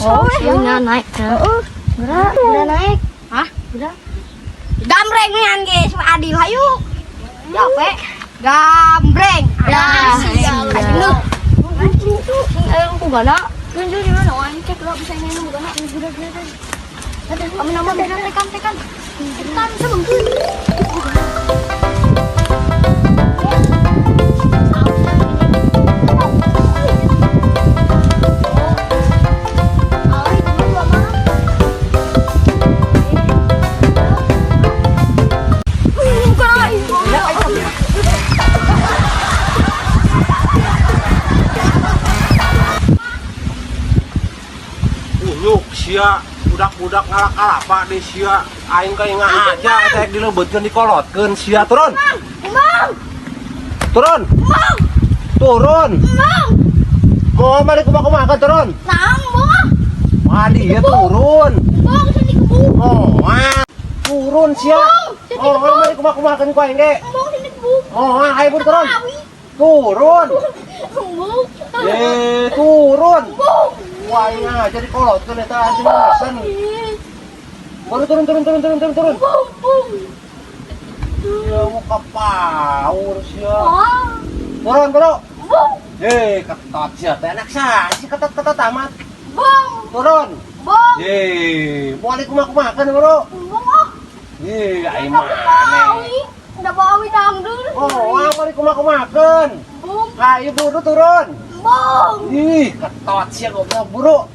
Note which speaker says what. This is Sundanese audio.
Speaker 1: Oh, siya naik. Heeh. Geura, geura naik.
Speaker 2: Hah?
Speaker 1: Geura.
Speaker 2: Gambreng nih guys, adil hayu. Ya, pe. Gambreng.
Speaker 1: Ya,
Speaker 2: Ayo.
Speaker 1: Ayo ku gana. Tunjuk di mana? Wah, cek lah bisa ini gana. Geura geura. Kami nama geura tekan tekan. Tekan sebengkeun.
Speaker 3: Unyuk sia budak-budak ngalak kalapa di sia aing kayak ngahaja teh dilebetkeun dikolotkeun sia turun. Turun. Turun. Mau balik kumaha turun. Madi ya turun. Moal turun sia. Moal balik kumaha ku aing ge. Moal ayo buru turun. Turun. Eh turun. Wah, aing ngahaja dikolotkeun eta anjing bosen. Baru turun turun turun turun turun turun. Ya mau ke paur sia. Turun bro. Eh, ketot sia teh anak sah si ketot-ketot amat. Turun. Eh, mau kumaha kan bro. Eh, aing maneh. Oh, mau kumaha kan. Ayo buru turun. Ih, ketot sia goblok buru.